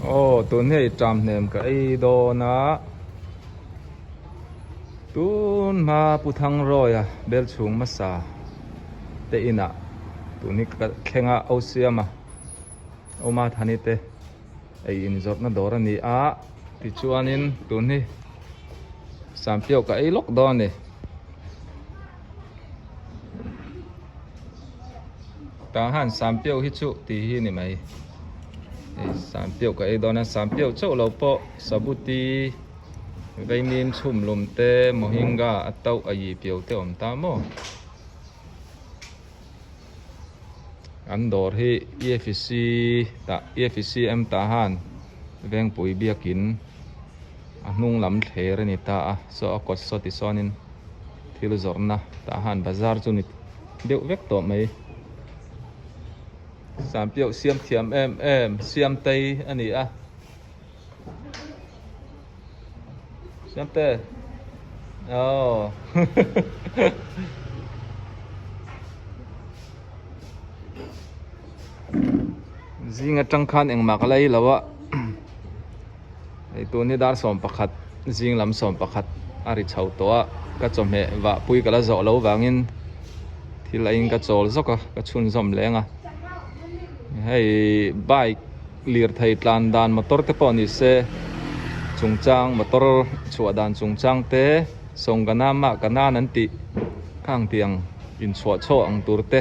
Aw tun hei ṭam hnem ka ei dawn a, tun hma Pu Thangrawia bel chhung hmasa te inah tun hi ka thleng a o siam a, Oma Thani te ei inzawrhna dawr a ni a, tichuanin tun hi Sampiau ka ei lawk dawn a ni. Tah han Sampiau hi chu tih hi ni mai. Hei Sampiau ka ei dawn a, Sampiau chauh lo pawh Sabuti Vaimim chhum lum te Mohinga a tauh a yih piau te awm ta maw? An dawr hi EFC tah EFCM tah han Vengpui biakin a hnung lam thler a ni ta a, saw a kawt saw tisawn in thil zawrhna tah han bazar chu ni deuh vek tawh mai. Sampiauh siam thiam em em Siamtei a ni a. Siamte oh Zing atang khan engmah ka la ei lo a hei tun hi dar 11 zing lam 11 a ri chho tawh a ka chawhmeh vah pui ka la zawh lo vangin thil a in ka chawl zawk a ka chhunzawm leng a hei bike Lirthei tlan dan motor te pawh ni se chungchang motor chhuah dan chungchang te Sawngana mah kanan an tih khang tiang inchhuah chhuah ang tur te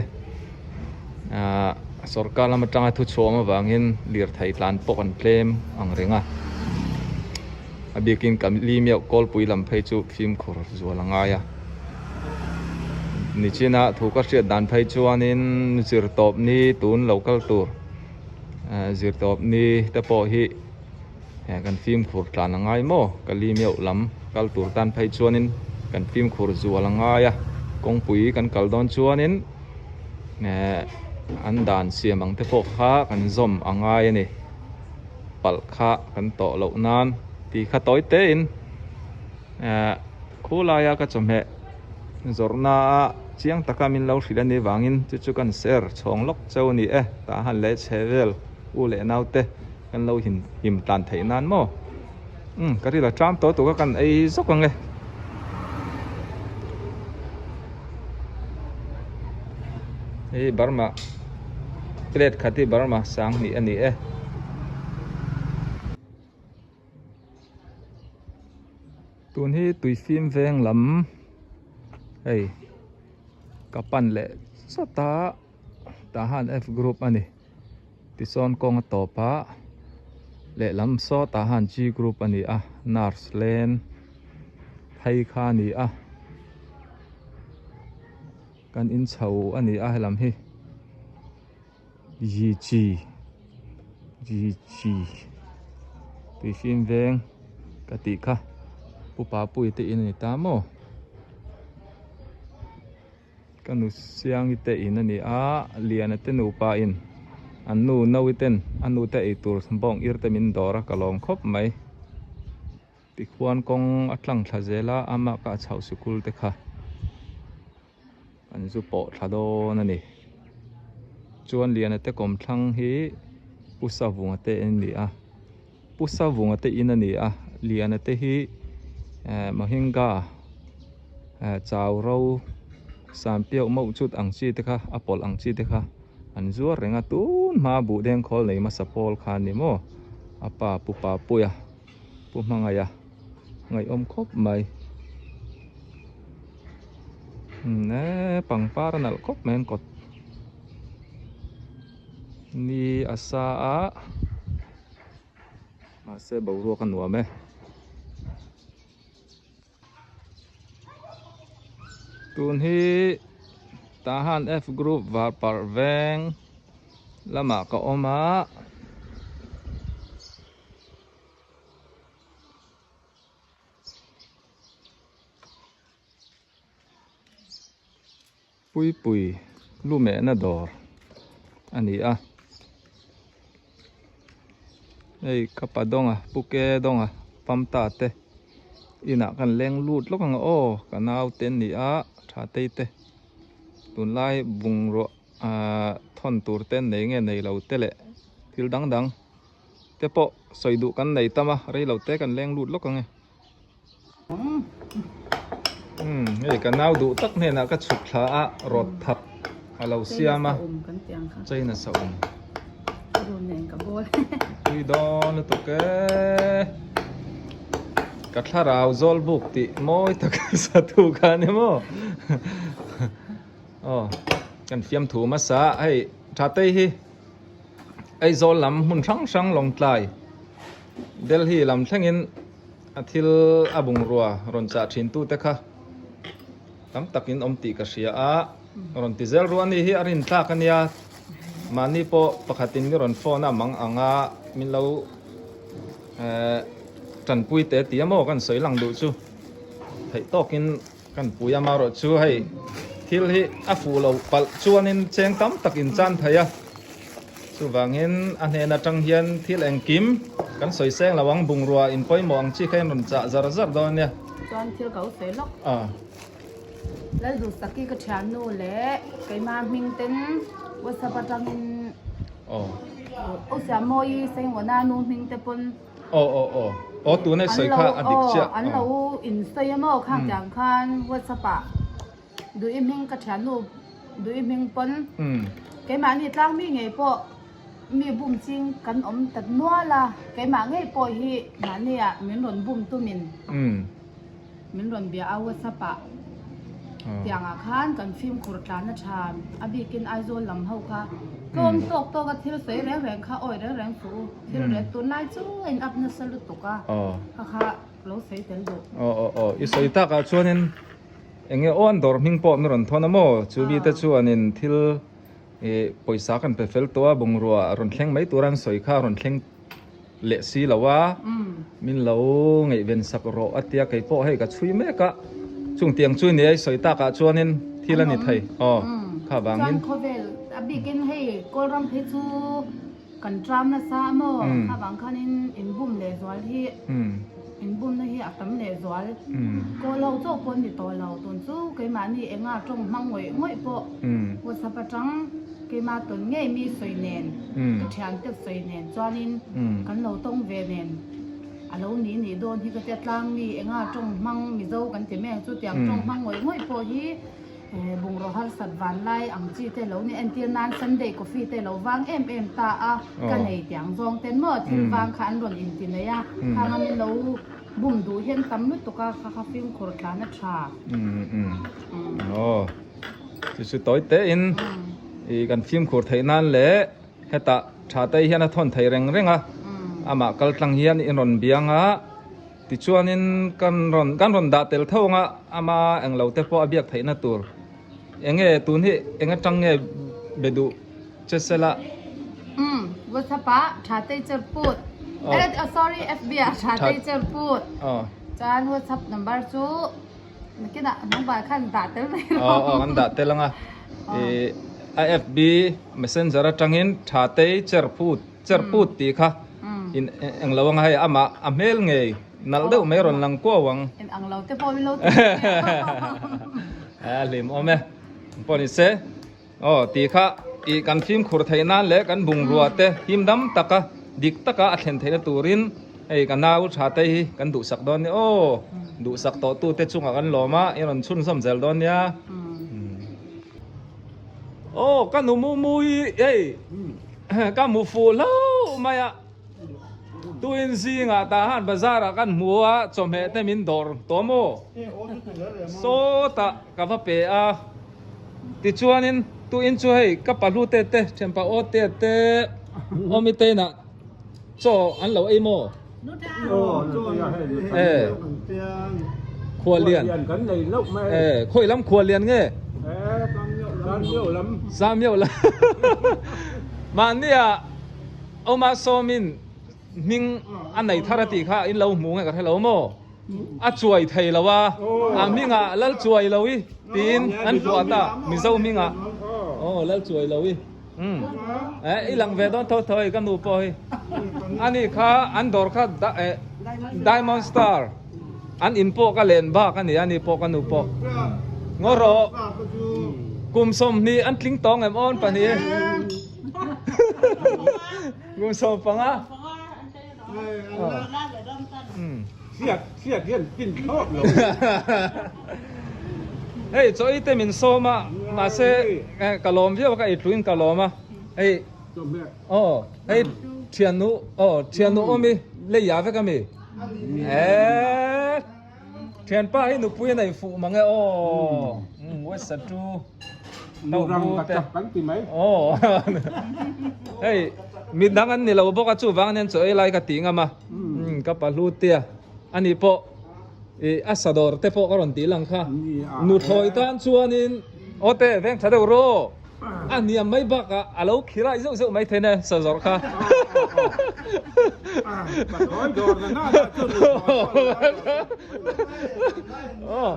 ahh sorkar lam atanga thu chhuah awm avangin lirthei tlan pawh an tlem ang reng a a bikin kan li meuh kawlpui lam phei chu fimkhur zual a ngai a nichina thu ka hriat dan phei chuanin zirtawp ni tun lo kal tur. Zirtawp ni te pawh hi kan fimkhur tlan a ngai maw? Ka li meuh lam kal tur tan phei chuanin kan fimkhur zual a ngai a, kawngpui kan kal dawn chuanin an dan siam ang te pawh kha kan zawm a ngai a ni. Palh kha kan tawh loh nan tih kha tawi tein khulaia ka chawhmeh Zawrhna a chiang taka min lo hrilh a nih vangin chu chu kan ser chhawng lawk cheu a ni e, tah han leh chhe vel u leh naute kan lo him him tlan theih nan maw? Umm ka ril a ṭam tawh tuk a kan ei zawk ang e. Hei Burma plate khat hi Burma sanghnih a ni e. Tun hi tuifim veng lam hei ka pan leh chawt a tah han F group a ni tichuan kawng a tawp a lehlam saw tah han G group a ni a nurse len phei kha a ni a kan in chho a ni a helam hi. Ji chi ji chi tuifim veng ka tih kha pu Papuii te in a ni ta maw ka nu Siangi te in a ni a Liana te nupa in an nu Naui ten a nu te eitur bawng ir te min dawr a ka lawm khawp mai tikhuan kawng a tlang thla zel a amah ka a chhoh sikul te kha. An zu pawh thla dawn a ni. Chuan Liana te kawmthlang hi Pu Savunga te an ni a. Pu Savunga te in a ni a. Liana te hi eh Mohinga eh chau ro Sampiauh mauh chut ang chi te kha a pawlh ang chi te kha an zuar reng a. Tun hma buh dengkhawl nei hmasa pawl kha a ni maw? A pa Pu Papuia Pu Hmangaia ngaihawm khawp mai. Eee pangpar a nalh khawp mai an kawt ni a sa a mahse boruak a nuam e. Tun hi Tahan F group var parh veng lamah ka awm a. Puipui lumehna dawr a ni a hei ka pa dawnga pu ke dawnga pamta te inah kan leng lut lawk ang aw ka nau te an ni a tha tei te tunlai bungrua ahh thawn tur te an nei nge nei lo te leh thil dang dang. te pawh sawi duh kan nei tam a, rei lo te kan leng lut lawk ang e. Umm hei ka nau duh tak hnenah ka chhuk thla a rawt thak a lo siam a China saum tui dawn lutuk e ka thlarau zawl buk tih mawi tak sa thu kha a ni maw aw kan fiamthu hmasa a hei tha tei hi Aizawl lam hmun hrang hrang Lawngtlai Delhi lam thlengin a thil a bungrua rawn chah thin tute kha tam takin awm tih ka hria a, rawn ti zel ruah a ni hi a rin tlak a nia, mahni pawh pakhatin mi rawn phone a mang ang a, min lo eh tanpui te ti a maw kan sawi lang duh chu theih tawkin kan pui a marawh chu hei thil hi a fuh lo palh chuanin cheng tam tak in chan thei a. Chuvangin a hnen atang hian thil engkim kan sawi seng lo ang, bungrua in pawimawh ang chi kha in rawn chah zar zar dawn a nia. Chuan thil ka u sawi lawk. Lalduhsaki ka thiannu leh keimah hming ten WhatsApp atangin U Siammawi Saingawna nu hming te pawn Aw aw aw aw tuna i sawi kha a dik chiah. An lo insawi a maw khang tiang khan WhatsApp ah. Duhi hming ka thiannu Duhi hming pawn keimahni tlang mi ngei pawh mi bum ching kan awm ta nual a, keimah ngei pawh hi mahni ah min rawn bum tumin min rawn bia a WhatsApp ah tiang ah khan kan fimkhur tlan a tha a bikin Aizawl lam ho kha tlawm tawk tawk a thil sawi reng reng kha awi reng reng suh u thil ret tunlai chu a in up nasa lutuk a kha kha lo sawi tel duh. Aw aw aw i sawi takah chuanin Eng nge aw an dawr hming pawh min rawn thawn a maw? Chu mite chuanin thil ih pawisa kan pe fel tawh a, bungrua a rawn thleng mai tura an sawi kha a rawn thleng leh si lo a, min lo ngaihven sak rawh a tia kei pawh hei ka chhui mek a, chung tiang chu ni a i sawi takah chuanin thil a ni thei aw kha vangin. Chuan khawvel a bikin hei Kawlram phei chu kan tram nasa a maw? Kha vang khanin inbum leh zual hi. Inbumna hi a tam leh zual. Kawl ho chauh pawh ni tawh lo. Tun chu keimahni enga tawng hmang ngawih ngawih pawh WhatsApp atang keimah tawn ngei mi sawi nen, ka thiante sawi nen chuanin kan lo tawng ve nen a lo ni nih dawn hi ka tia tlang mi enga tawng hmang Mizo kan ti mai ang chu tiang tawng hmang ngawih ngawih pawh hi Bungraw harsat vanlai ang chi te lo ni entir nan Sunday coffee te lo vang em em ta a, ka nei tiang zawng ten maw thil vang kha an rawn inti nei a, khang a min lo bum duh hian tam lutuk a, kha kha fimkhur tlan a tha. Aw, chu chu tawi te in i kan fimkhur theih nan leh hetah tha te hian a thawn thei reng reng a, amah kal tlang hian in rawn biang a. Tichuanin kan rawn kan rawn dah tel tho anga ama englo te pawh a biak theihna tur enge tun hi eng atang nge be duh che sela. Umm WhatsApp ah tha tei cher put eh sorry FB ah tha tei cher put chuan WhatsApp number chu nakinah number khan dah tel mai rawh. Aw aw kan dah tel anga ih a FB messenger atangin tha tei cher put. Cher put tih kha in eng lo anga hei amah a hmel ngei nalh deuh mai rawn lang kuau ang. En ang lo te pawh min lo ti thei a. A hlim awm e. Pawh ni se aw tih kha ih kan fimkhur theih nan leh kan bungrua te him dam taka dik taka a thlen theihna turin hei ka nau tha te hi kan duhsak dawn nia aw duhsak tawh tu te chungah kan lawm a i rawn chhunzawm zel dawn nia. Aw ka nu mu mu hi hei. Ka hmu fuh hlauh mai a, tuin zingah tah han bazar ah kan hmu a, chawhmeh te min dawr tawh maw? Sawtah ka va pe a, tichuanin tuin chu hei ka pahlu te te thianpa aw te te awmi te inah chaw an lo ei maw? E khualian e khawi lam khualian nge Samiau lam mahnia awma sawmin hming a nei thar a tih kha in lo hmu nge ka hre lo maw a chuai thei lo a a hmingah lal chuai lo i tiin an vuah ta Mizo hmingah aw lal chuai lo i. Umm eh i lang ve dawn tho tho hei ka nu pawh hi ani kha an dawr kha eh diamond star an in pawh ka len bak ani ani pawh ka nu pawh ngaw rawh kum 20 an tling tawng em awn pahnih kum 15. Hriat hriat hian pin thlawt lo. Hei chaw ei te min sawm a mahse ka lawm viau a ka ei tluin ka lawm a hei aw hei thiannu aw thiannu awm i lei ah vek a mi eee thianpa hi nupui a nei fuh mang e aw west satu Nurang ka chak kan ti mai. Aw hei midang an ni lo bawk a chuvang nen chaw ei lai ka tih ngam a ka pahlu tia ani pawh ih a sadawr te pawh ka rawn tih lang kha nuthlawi tan chuanin aw te veng tha deuh rawh a hniam mai bakah a lo khilai zeuh zeuh mai thei ne sazawrh kha. Aw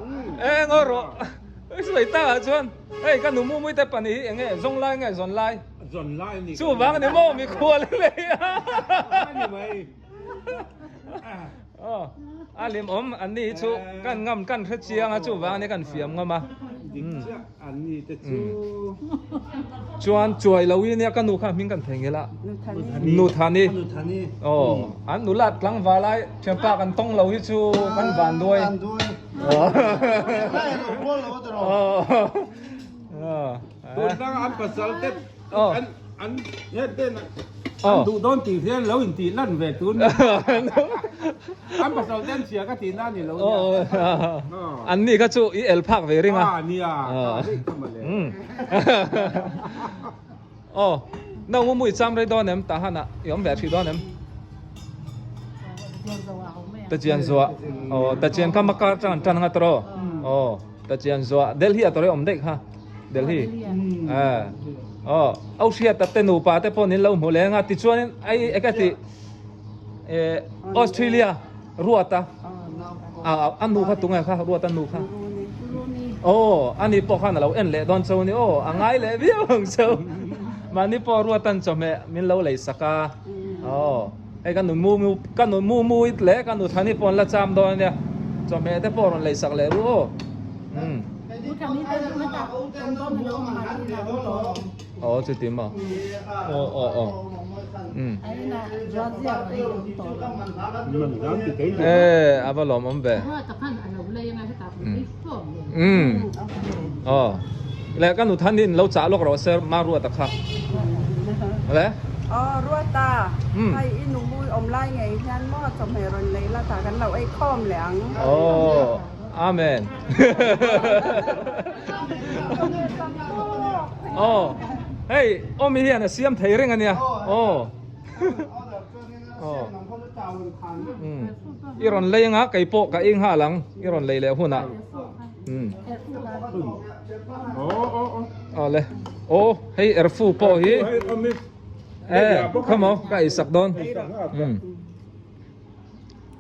eng aw rawh. Sawi tak ah chuan hei ka nu mumui te pahnih hi enge zawng lai nge zawn lai? Zawn lai a ni. Chuvang a ni maw mikhual hi lei a. A ni mai. Aw a lim awm an ni hi chu kan ngam kan hre chiang a chuvang a ni kan fiam ngam a. Dik chiah an ni te chu. Chuan chuai lo i nia ka nu kha hming kan thei ngel a. Nuthani. Nuthani. Aw an nula tlangval lai thianpa kan tawng lo hi chu kan van duai. Tun an pasal te an an he ten an duh dawn tih hian lo in tih lan ve tun an pasal ten chhia ka tih na ni lo nia an ni kha chu i el phak ve ring a a nia ka male Aw, no mu mui cham rei dawn em? Tahan ah i awm ve hrih dawn em? Tachian zuah, aw tachian kha makar atang an tan anga tawrh aw, aw tachian zuah Delhi ah tawrh i awm daih kha, Delhi, eh, aw au hriat te nupa te pawh nin lo hmu leng a tichuanin ai eng ka tih eh Australia Ruata a nu kha tunge kha Ruata nu kha aw ani pawh khan a lo en leh dawn chauh a ni aw a ngai leh viau ang chauh mahni pawh Ruatan chawhmeh min lo lei sak a aw hei ka nu mu mu ka nu mu mu it leh ka nu thani pawh an la cham dawn a nia chawhmeh te pawh rawn lei sak leh ru aw umm aw chuti maw aw aw aw umm e a va lawm awm ve umm aw le ka nu than in lo chah lawk rawh se ma ruata kha le aw ruata hei i nu mui awm lai ngei hian maw chawhmeh rawn lei la tah kan lo ei khawm leh ang aw amen aw hei awmi hian a siam thei reng ania aw Aw. Um. I rawn lei anga kei pawh ka eng nghal ang i rawn lei leh hunah. Um. Aw le. Aw hei erfu pawh hi. Eh come on ka ei sak dawn. Um.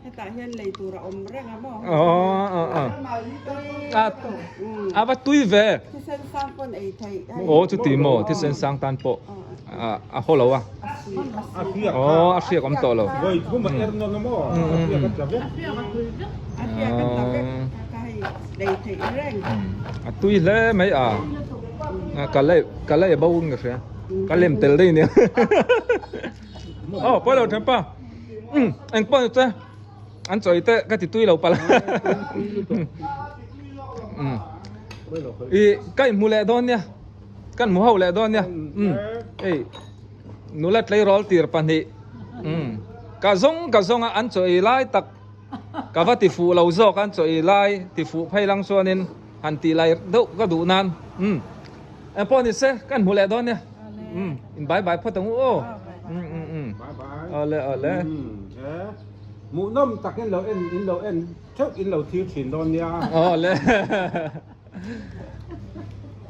Hetah hian lei tur a awm reng a maw? Aw a a. A a va tui ve. Thisen sang pawn ei theih. Aw chuti maw thisen sang tan pawh a a haw lo a. Aw a hriak awm tawh lo. Vawi thum a er nawn a maw? A hriak a tla vek. A hriak a tla vek ka hei lei theih reng. A tui hle mai a. Ka lei ka lei bo in ka hria. Ka lem tel daih nia. Aw pawi lo thenpa. Umm eng pawh ni che an chawi te ka ti tui lo palh umm i ka inhmu leh dawn nia kan hmu ho leh dawn nia umm hei nula tleirawl tir pahnih umm ka zawng ka zawng a an chawi lai tak ka va ti fuh lo zawk an chawi lai ti fuh phei lang chuanin han tih lai deuh ka duh nan umm eng pawh ni se kan hmu leh dawn nia. Um in bye bye phawt ang u aw. Um um um. Bye bye. Awle awle. Um eh hmuhnawm tak in lo en in lo en theuh in lo thir thin dawn nia. Awle.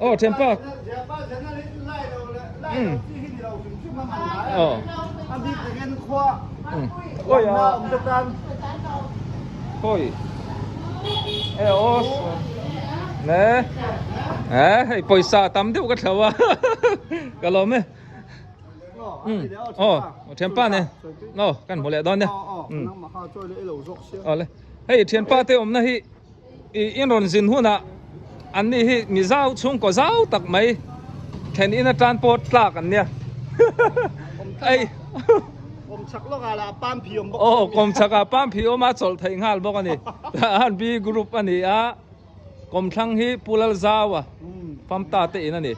Aw thianpa. Um. Aw. Um. Oi a. Oi. E aw. Ne. Eh hei pawisa tam deuh ka thlo a ka lawm e um aw thianpa ne aw kan hmu leh dawn nia um aw le hei thianpa te awmna hi i in rawn zin hunah an ni hi mi zau chhungkaw zau tak mai then in atan pawh tlak an nia ei. Kawmchhak lawkah lah pam phi awm bawk. Aw kawmchhak ah pam phi awm a chawlh theih nghal bawk a ni. Tahan B group a ni a, kawmthlang hi Pu Lalzaua Famta te in a ni.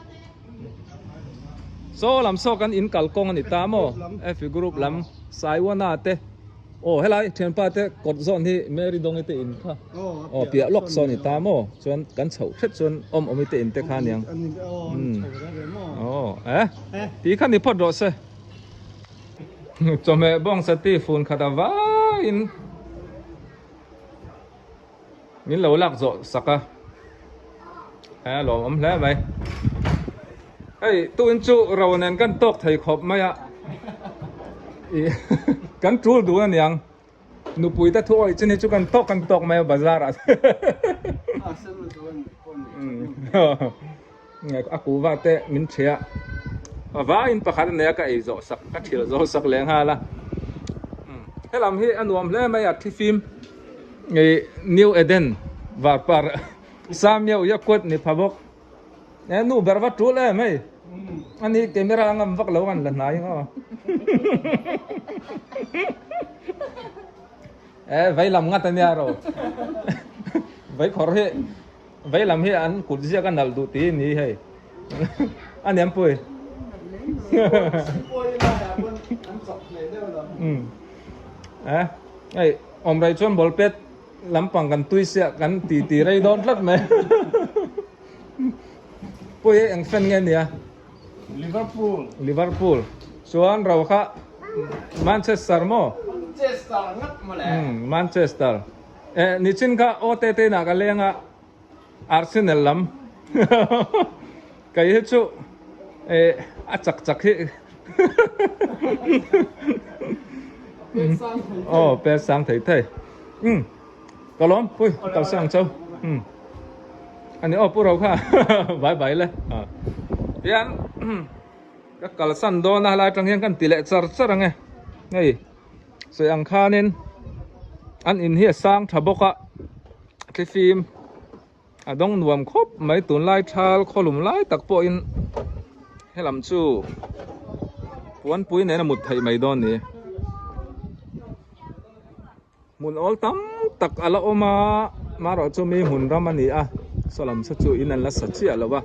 Saw lam saw kan in kal kawng a ni ta maw? F group lam Saiwana te aw helai thianpa te kawt zawn hi Mary Dongi te in kha aw piah lawk saw a ni ta maw? Chuan kan chhoh hret chuan awm awmi te in te kha aniang. Aw eh tih kha ni phawt rawh se. Chawhmeh bawng sati fun khat a vaiin min lo lak zawh sak a he a lawmawm hle mai hei tuin chu ro nen kan tawk thei khawp mai a ih kan tul dun aniang nupui te thu awih chin hi chu kan tawk kan tawk mai a bazar ah a kuhva te min ṭhia a vaiin pakhat a nei a ka ei zawh sak ka ṭhil zawh sak leh nghal a helam hi a nuam hle mai a thifim ih New Eden varpar Samio hi a kuat ni pha bawk e nu ber va tul em hei ani camera a ngam vak lo an la hnai ang aw e vei lam ngat ania ro vei khawr hi. Vei lam hi an kut ziak a nalh duh tih ni hei a niam pui. Eh hei awm rei chuan ball pet lampang kan tui siah kan ti ti rei dawn tlat mai. Pui hei eng fan nge nia? Liverpool. Liverpool chuan ro kha Manchester maw? Manchester ngat mawle. Manchester. Eh nichin kha aw te te inah ka leng a Arsenal lam kei hi chu eh a chak chak hi aw pet sang thei thei um ka lawm pui kal sang chau um ani aw pu ro kha bye bye le tian ka kalsan dawn a helai atang hian kan ti leh char char ang e hei. Sawi ang khanin an in hi a sang tha bawk a thlifim a dawng nuam khawp mai tunlai thal khawlum lai tak pawhin helam chu puanpui nen a mut theih mai dawn ni hmun awl tam tak a la awm a marawh chu mi hmun ram a ni a saw lam saw chu in an la sa chiah lo a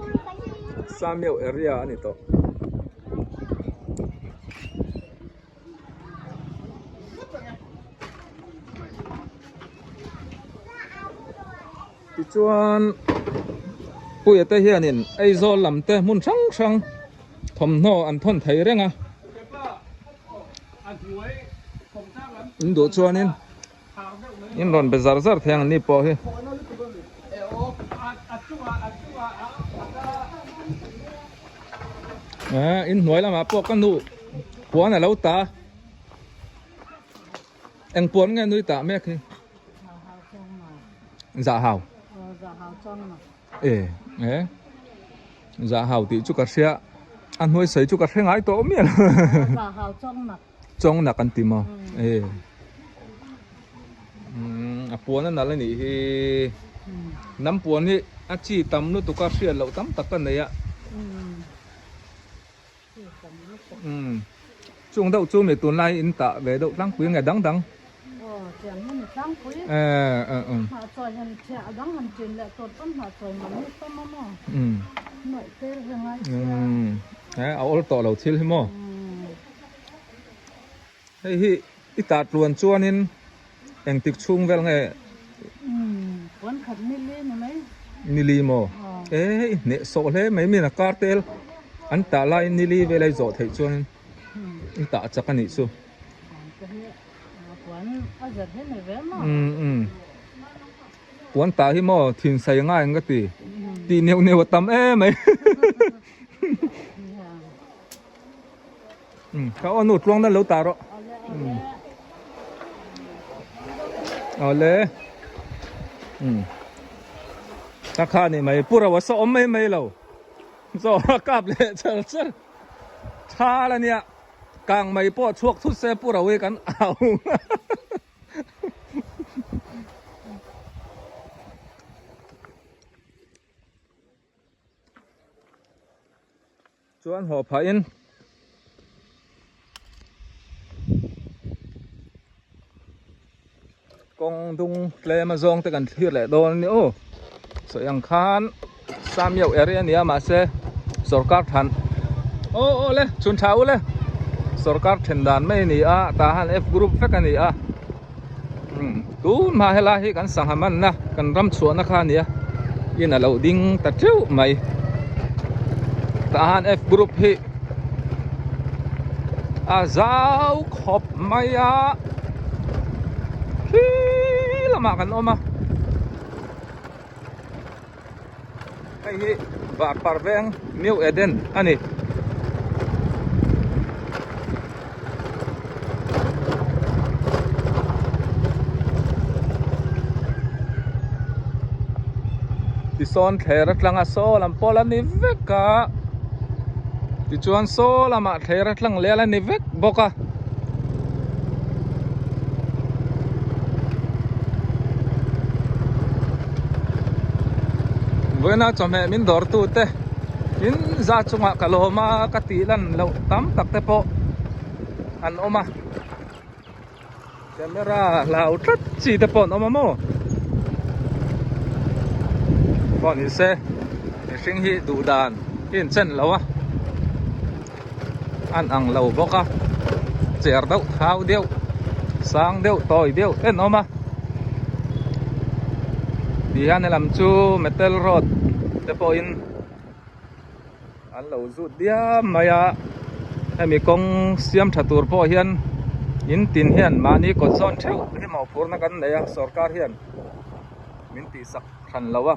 Sameo area a ni tawh. Tichuan Puia te hianin Aizawl lam te hmun hrang hrang thawmhnaw an thawn thei reng a in duh chuanin in rawn be zar zar thei ang ni pawh hi. Eh in hnuai lamah pawh ka nu puan a lo ta eng puan nge nui tah mek hi zah hau eh eh zah hau tih chu ka hria a hnuai sawi chu ka hre ngai tawh mial zah hau chawng nak chawng nak an ti maw eh a puan a nalh a nih hi hnam puan hi a chi tam lutuk a hriat loh tam tak ka nei a chung deuh chu mi tunlai in tah ve deuh tlangpui nge dang dang a awl tawh lo thil hi maw. Hei hi i tah tluan chuanin engtik chhung vel nge? Umm puan khat nili ni mai. Nili maw? E hei hneh sawh hle mai min a kar tel an tah laiin nili vel a i zawh theih chuanin i tah chak a nih chu. Puan a zet hi ni ve maw? Umm umm puan tah hi maw thin sai ngai ang ka ti tih neuh neuh a tam em mai. Ka aw nu tluang nan lo ta rawh. Awle. Ka kha ni mai pura wa saw awm mai mai lo. Chaw a kap leh char char. Tha la nia. Kang mai pawh chhuak thut se pura ui kan au. Chuan haw phah in Kawng dung tlem a zawng te kan thlir leh dawn a ni aw. Sawi ang khan Samiau area a ni a mahse sorkar than aw aw le chhun tha u le sorkar then dan mai a ni a tah han F group vek a ni a umm tun hma helai hi kan sangha manna kan ram chhuahna kha a ni a in a lo ding ta teuh mai tah han F group hi a zau khawp mai a khi lamah kan awm a. Hei hi Varpar veng New Eden a ni. Tisawn thler atanga saw lam pawh la ni vek a, tichuan saw lamah thler atang leh la ni vek bawk a. Vawiina chawhmeh min dawr tu te tin za chungah ka lawm a ka tih lan loh tam tak te pawh an awm a camera hlau tlat chi te pawh an awm a maw pawh ni se mihring hi duh dan hi in chen lo a. An ang lo bawk a cher deuh thau deuh sang deuh tawi deuh te an awm a ti hian helam chu metal road te pawhin an lo zut diam mai a hemi kawng siam tha tur pawh hian in tin hian mahni kawt zawn theuh hi mawhphurna kan nei a sorkar hian min tihsak hran lo a.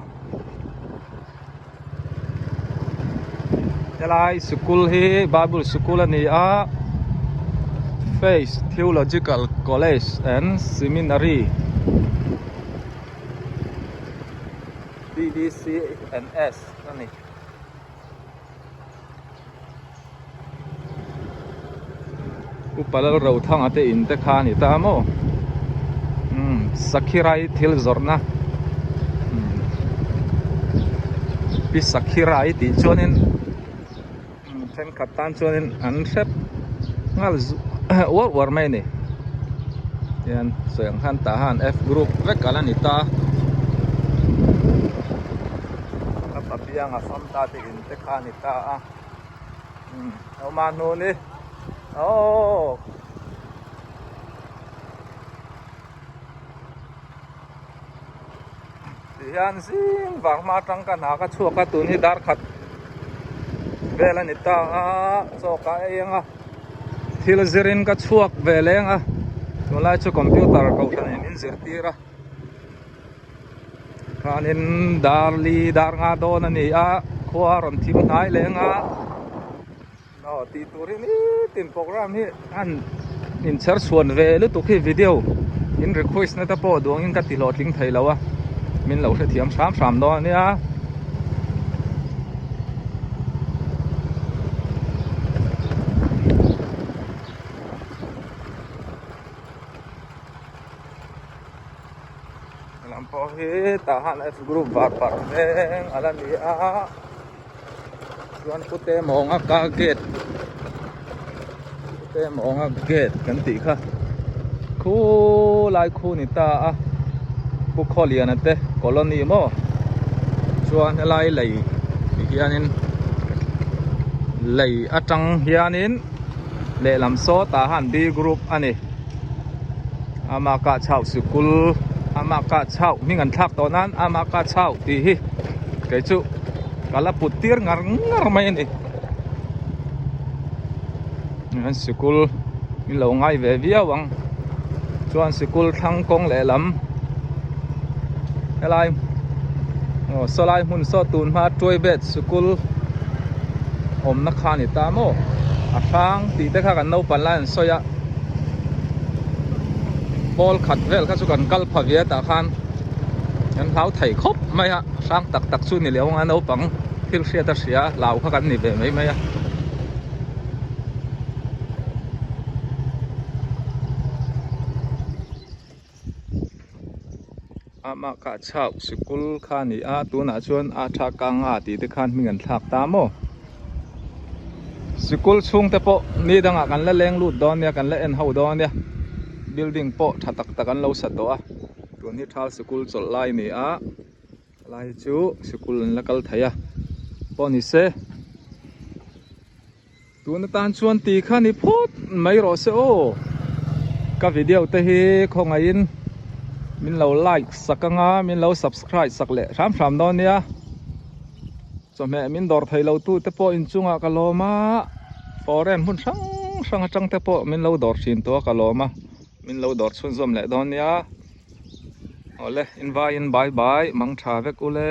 Helai sikul hi bible sikul a ni a Faith Theological College and Seminary P_D_C_N_S a ni. Upa lal Rothanga te in te kha a ni ta maw umm Sakhirai thil zawrhna umm pi Sakhirai tih chuanin thenkhat tan chuanin an hrep nghal uar uar mai a ni tihian sawi ang khan tah han F group vek ala ni ta a papianga fam ta te in te kha a ni ta a. Awma hnu ni aww ti hian zing vang hma atang ka hna ka chhuak a tun hi dar khat vel a ni ta a chaw ka ei ang a thil zirin ka chhuak ve leng a tunlai chu computer kohhran in min zirtir a. Khanin dar li dar nga dawn a ni a khua rawn thim hnai leng a aw tih tur hi nitin program hi an inchher chhuan ve lutuk hi video in request na te pawh duangin ka ti hlawhtling thei lo a min lo hrethiam hram hram dawn a nia. Lam pawh hi tah han F group var parh veng a la ni a chuan pute mawnga ka gate pute mawnga gate kan tih kha khulai khu ni ta a pu khawliana te colony maw chuan helai lei ti hianin lei atang hianin lehlam saw tah han B group a ni. Ama kah chauh sikul ama kah chauh hming an thlak tawh nan ama kah chauh tih hi kei chu ka la put tir ngar ngar mai a ni an sikul min lo ngai ve viau ang chuan sikul thlang kawng lehlam helai aw sawlai hmun saw tun hma tuaibet sikul awmna kha a ni ta maw a hrang tih te kha kan naupang lai an sawi a. Pawl khat vel kha chu kan kal pha ve tah khan kan hlau thei khawp mai a hrang tak tak chu ni leh awng a naupang thil hriat a hria hlau kha kan ni ve mai mai a. Amah kah chauh sikul kha a ni a tunah chuan a tha kanga tih te khan hming an thlak ta maw sikul chhung te pawh ni dangah kan la leng lut dawn nia kan la en ho dawn nia building pawh tha tak tak an lo sa tawh a. Tun hi thal sikul chawlh lai a ni a, helai hi chu sikul an la kal thei a pawh ni se. Tun atan chuan ti kha ni phawt mai rawh se aw. Ka video te hi khawngaihin min lo like sak anga min lo subscribe sak leh hram hram dawn nia. Chawhmeh min dawr thei lo tu te pawh inchungah ka lawm a, foreign hmun hrang hrang atang te pawh min lo dawr thin tawh a ka lawm a, min lo dawr chhunzawm leh dawn nia. Awle invaiin bye bye mang tha vek ule.